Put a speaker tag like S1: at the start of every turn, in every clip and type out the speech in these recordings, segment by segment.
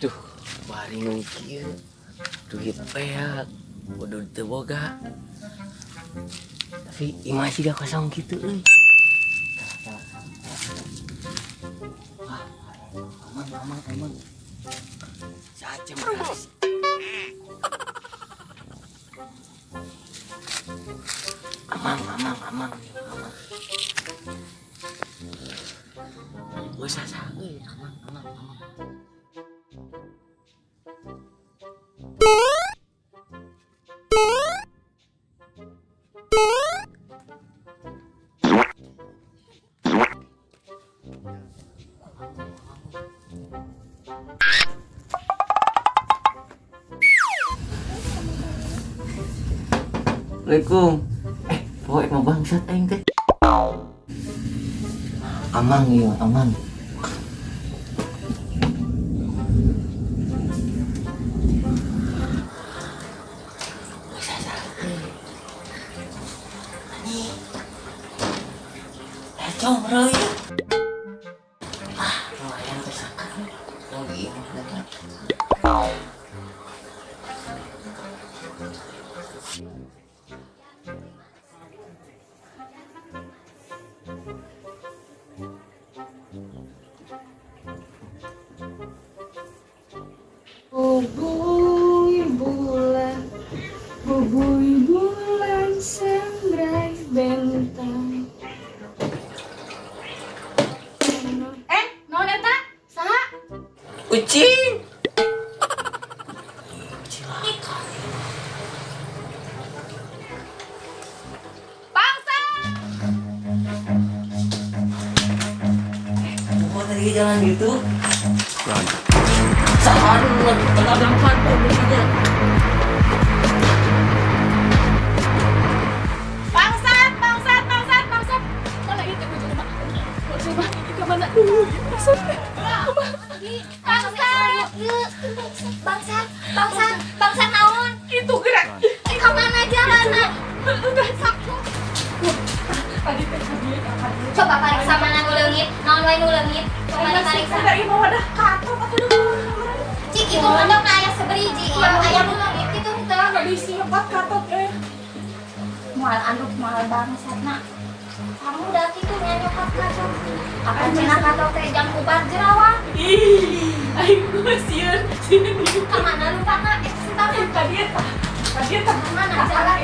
S1: Duh, baringung kieu. Duit beak, bodoh teu boga. Tapi imah siga kosong gitu euy. Wah, aman aman aman. Saja beras. Amang, amang, amang, amang. Usah sah, euy, amang, amang, amang. Assalamualaikum. Poek mah bangsat aing teh. Amang ieu, amang. Usah sah. Ani. Lecong bro ya. Ah, lumayan teh sakit. Oh iya, bener.
S2: Bubuy bulan, bubuy bulan sembrai bentang. Naon eta? Saha?
S1: Kucing. Cilaka.
S2: Bangsa!
S1: Kok tadi jalan gitu? Sahan tengah posisinya.
S2: Bangsat, bangsat, bangsat, bangsat. Mana itu teh jelema? Kok jelema ieu mana dulu ieu bangsat.
S3: Bangsat, bangsat, bangsat, bangsat naon?
S2: Itu gerak.
S3: Ka mana jalanna?
S2: Tadi teh tadi tadi.
S3: Coba pariksa mana nu leungit, naon wae nu leungit. Coba dipariksa.
S2: Ada ieu mah wadah katok atuh dah.
S3: Cik, itu mah aya seberiji, ieu aya nu leungit kitu henteu.
S2: Enggak disipat katok eh.
S3: Moal anduk moal bangsatna. Kamu udah kitu nya nyokap katok. Apa cenah katok teh jang ubar jerawat?
S2: Ih, aing mah sieun, sieun.
S3: Ka mana lumpatna? Eta sih
S2: Tadi eta. Tadi eta.
S3: Ka mana jalan?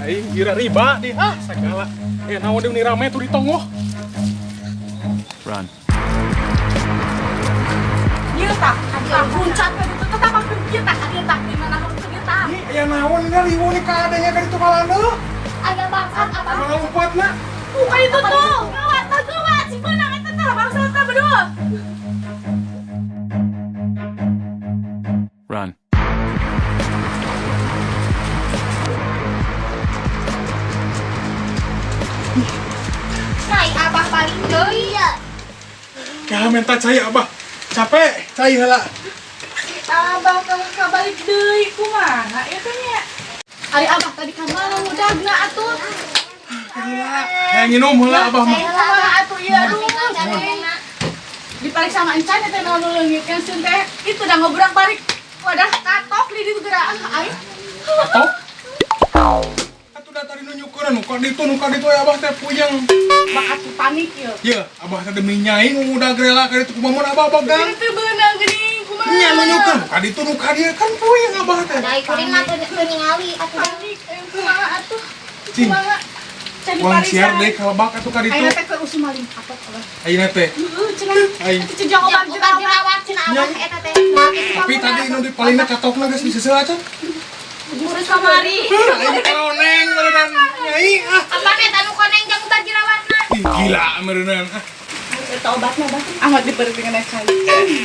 S4: Aing kira riba di ah segala. Naon deui rame tuh di tonggoh.
S5: Run.
S2: Ieu tah, tah puncak ka ditu teh tah kieu tah, ieu tah di mana ka dieu tah.
S4: Ih, aya naon nya riweuh ni kaadanya ka ditu kalandeuh.
S3: Aya bangsat apa?
S4: Malah lompatna.
S2: Buka itu tuh. Gawat tah gawat si beunang eta tah bangsat tah berdua.
S5: Run.
S3: Naik abah paling deui ya.
S4: Kah minta cai abah. Capek, cai heula.
S2: Si abah kalau kabalik deui kumaha ieu teh nya? Ari abah tadi ka mana mudagna atuh?
S4: Heula, hayang nginum heula abah mah.
S2: Kumaha atuh ieu aduh. Dipariksa sama encan teh naon nu leungit kan sieun teh. Itu dah ngobrak balik. Wadah katok di ditu geura aing.
S4: Katok? Atuh da tadi nunjukeun nu ka ditu nu ka ditu aya abah teh puyeng.
S2: Bakat panik ieu.
S4: Ye, abah teh demi nyai ngudag rela ka ditu kumaha mun abah bogang.
S2: Itu beunang geuning kumaha.
S4: Nya nunjukeun nu ka ditu nu ka dieu kan puyeng abah teh.
S3: Dai kuring mah teu ningali atuh.
S2: Panik kumaha atuh.
S4: Cing.
S2: Kumaha? Can
S4: Uang
S2: dipariksa.
S4: siar deui kalebak atuh ka ditu.
S2: Ayeuna teh keur usum maling katok abah.
S4: Ayeuna teh.
S2: Heeh, cenah.
S4: Aing.
S2: Itu jeung obat
S3: Obat
S2: jerawat.
S3: jerawat cenah abah eta teh.
S4: Tapi tadi nu dipalingna katokna geus diseuseuh acan.
S2: Urus kamari.
S4: Aing koneng meureunnan nyai ah.
S3: Apa eta nu koneng jang obat jerawatna?
S4: Ih, gila meureunnan ah.
S2: Eta obatna bah. Amat diberi dengan cai.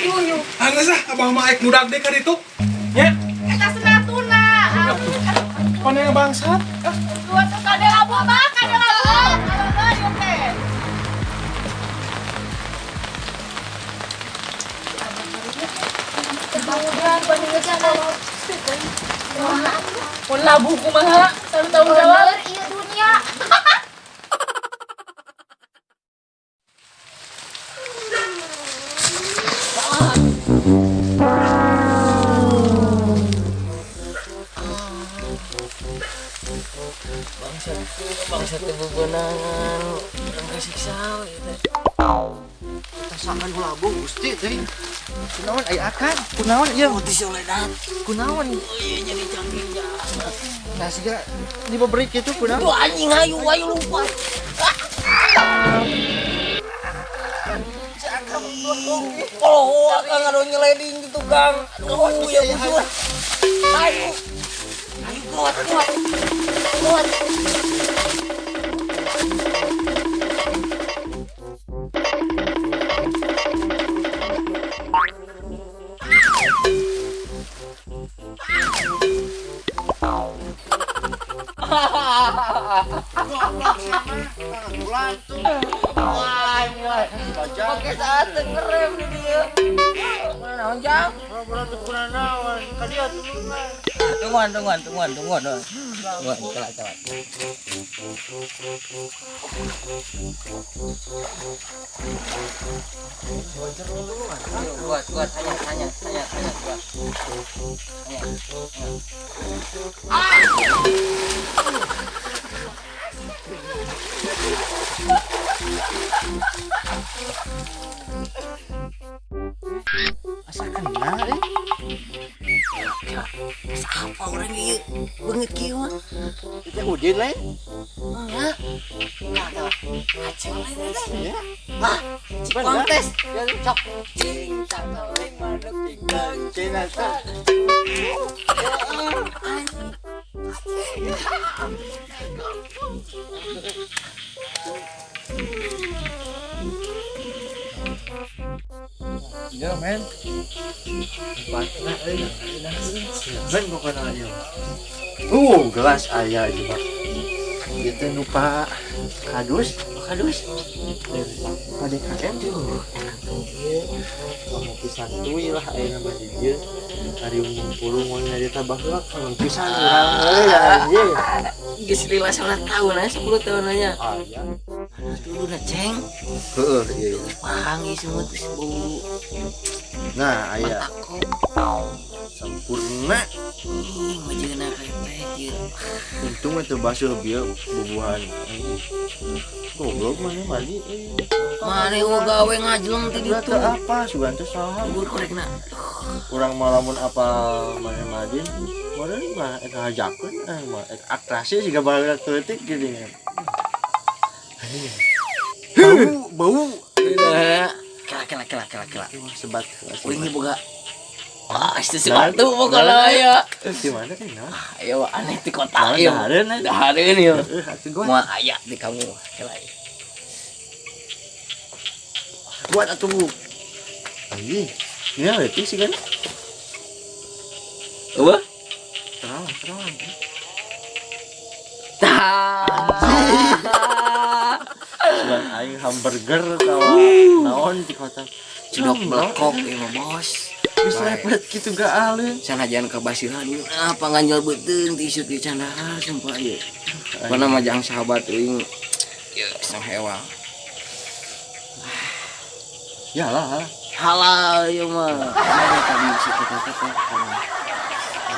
S3: Yuh.
S4: Ah geus ah abah mah aek nudag deui ka ditu. Nya,
S2: Eta senatuna.
S4: koneng bangsat. Ah,
S2: Dua tuh kade labu bah, kade labu. Kade ieu teh. Mun labu kumaha? Selalu tanggung jawab.
S3: Bener ieu dunia.
S1: Bangsa teh bebenangan, urang kasiksa we teh.
S6: Tasakan labu Gusti teh. Kunaon aya akan? Kunaon ieu?
S1: Putih soledat.
S6: Kunaon?
S1: Iya jadi canggih ya.
S6: Nah siga di pabrik itu kunaon?
S1: Tuh anjing ayu ayu lupa. Oh, akang aduh nyeleding di tukang. Aduh, ya bujur. Ayo. Ayo kuat, kuat. Kuat. Pakai saat ngerem di dia. Mana jam? Tungguan, tungguan, tungguan, tungguan. Tungguan, telat, telat. Kuat, kuat, tanya, tanya, tanya, tanya, kuat. Tanya, tanya. Ah!
S6: Asa kenal eh.
S1: Asa apa orang ieu? Beungeut kieu mah.
S6: Itu Udin lain?
S1: Enggak. Enggak, aceng lain teh.
S6: Ya.
S1: Wah, kontes. Cok. Cing cakaling manuk tinggang
S6: Cinta. Ya men. Ben pokoknya aja. Gelas aya juga. Itu lupa kadus, kadus. Pak DKM tuh. Kamu pisan tuh lah aya nama dia. Hari ngumpul mau nyari tabah lah kalau pisan urang euy anjing.
S1: Geus lila 10 tahun aya 10 tahun nya.
S6: Aya.
S1: Dulu na ceng.
S6: Heeh, iya.
S1: Pangi semua terus bau.
S6: Nah, aya. Sempurna.
S1: Ih, majeuna teh kieu.
S6: Untung teu basuh bieu bubuhan. Goblok mana mandi.
S1: Mane gawe ngajleng ti ditu.
S6: Apa sugan teh saha?
S1: Bubur korekna.
S6: Urang mah lamun apa mane madin, modal mah eta hajakeun mah eta atrasi siga baheula leutik geuning. Bau, bau.
S1: Kela kela kela kela kela.
S6: Sebat.
S1: Uing boga. Wah, itu sepatu pokoknya ya.
S6: Di mana kan?
S1: Ayo aneh di kota ya.
S6: Dahareun.
S1: Dahareun ya. Moal aya di kamu. Kela.
S6: Buat atuh. Anjing. Ini leutik sih kan?
S1: Apa?
S6: Terang, terang.
S1: Tah.
S6: Cuman aing hamburger tawa naon di kota.
S1: Cedok belekok ieu mah bos.
S6: Geus lepet kitu ga alun.
S1: Sanajan kabasihan apa nganjal beuteung ti isuk di candahar sumpah ieu. Mana mah jang sahabat euing. Ieu sang hewa.
S6: Ya lah.
S1: Halal ieu mah. Mana tadi si teteh teh.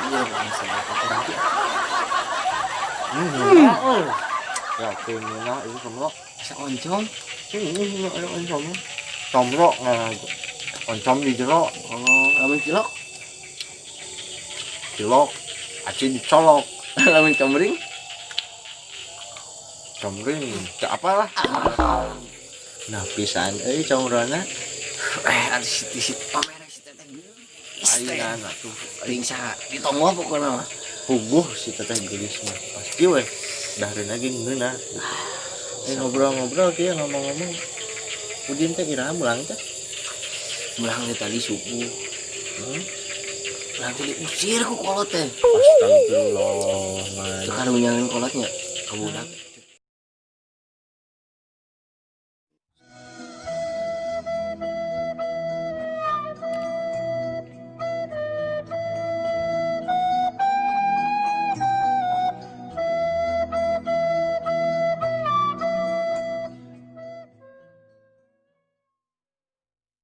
S1: Iya, bang.
S6: Ya, kena itu comro.
S1: Asa oncom?
S6: Ini oncom. Comro nah. Oncom di jero.
S1: Oh, lamun cilok?
S6: Cilok, aci dicolok.
S1: Lamun comring?
S6: Comring, teu apalah. Nah, pisan euy comrona.
S1: Ada si pamer si teteh geulis teh.
S6: Ayeuna atuh.
S1: Ting saha ditonggo pokona mah.
S6: Puguh si teteh geulis mah. Pasti weh. Dahareun lagi ngeunah. Ngobrol-ngobrol kieu ngomong-ngomong. Udin teh iraha mulang teh?
S1: Mulang teh tadi subuh. Mulang teh diusir ku kolot teh.
S6: Astagfirullah.
S1: Teu karunyangan kolotnya ka budak.